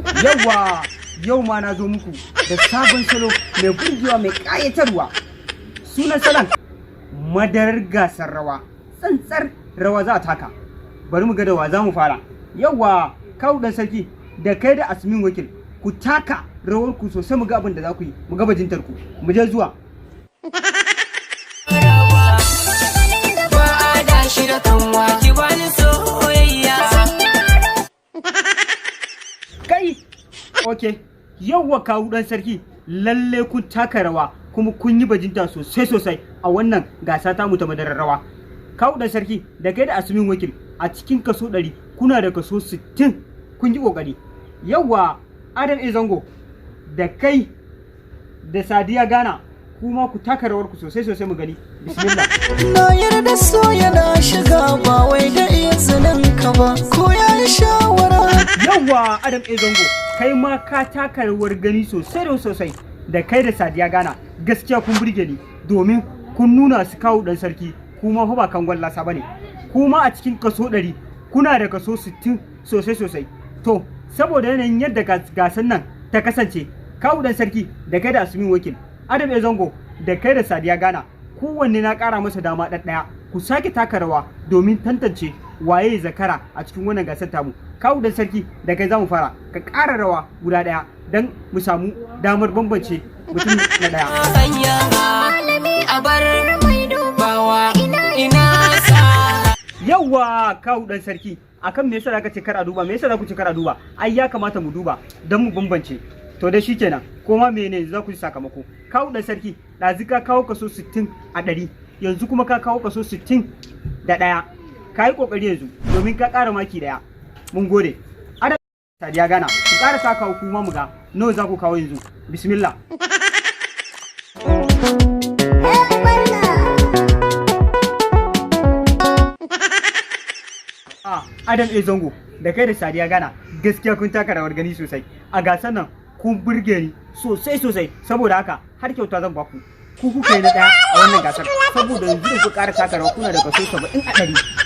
Yawwa, yau ma na zo muku da sabon salo mai burgewa, mai ƙayatarwa. Sunan salon madarar gasar rawa. Tsantsar rawa za a taka. Bari mu ga da wa za mu fara. Yawwa, Kawu Dan Sarki, da kai da Asmin Wakil, ku taka rawar ku sosai, mu ga abin da za ku yi, mu ga bajintar ku. Mu je zuwa. Ba a dashi da kanwa, ki bani soyayya. Kai, ok, yawwa, Kawu Dan Sarki, lalle kun taka rawa kuma kun yi bajinta sosai sosai a wannan gasa ta mu ta madarar rawa. Kawu Dan Sarki, da kai da Asmin Wakil, a cikin kaso 100 kuna da kaso 60. Kun yi kokari. Yawwa, Adam A Zango, da kai da Sadiya Gana, kuma ku taka rawar ku sosai sosai mu gani. Bismillah. Na yarda so yana shiga ba wai da izinin ka ba, ko ya yi shawara. Yawwa, Adam A Zango, kai ma ka taka rawar gani sosai da sosai. Da kai da Sadiya Gana, gaskiya kun burge ni domin kun nuna su Kawu Dan Sarki kuma fa ba kan gwallasa bane. Kuma a cikin kaso 100 kuna da kaso 60 sosai sosai. To, saboda yanayin yadda gasan nan ta kasance, Kawu Dan Sarki, da kai da Asmin Wakil, Adam A Zango, da kai da Sadiya Gana, kowanne na ƙara masa dama ɗaya ku sake taka rawa domin tantance waye zakara a cikin wannan gasar tamu. Kawu Dan Sarki, da kai za mu fara. Ka ƙara rawa guda ɗaya don mu samu damar bambance mutum na ɗaya. Hanya a bar dubawa ina sa. Yawwa, Kawu Dan Sarki, akan me yasa zaka ce kar a duba? Me yasa za ku ce kar a duba? Ai ya kamata mu duba don mu bambance. To dai shikenan, ko ma mene za ku yi sakamako. Kawu Dan Sarki, ɗazu ka kawo kaso 60 a 100, yanzu kuma ka kawo kaso 61. Ka yi ƙoƙari yanzu domin ka ƙara maki ɗaya. Mun gode. Adam, Sadiya Gana, ku ƙara sa kawo kuma mu ga nawa za ku kawo yanzu. Bismillah. Ah, Adam A Zango, da kai da Sadiya Gana, gaskiya kun taka rawar gani sosai a gasar nan. Kun burge ni sosai sosai. Saboda haka har kyauta zan baku. Ku kuka yi na ɗaya a wannan gasar, saboda yanzu da ku ƙara taka rawa kuna da kaso 70 a 100.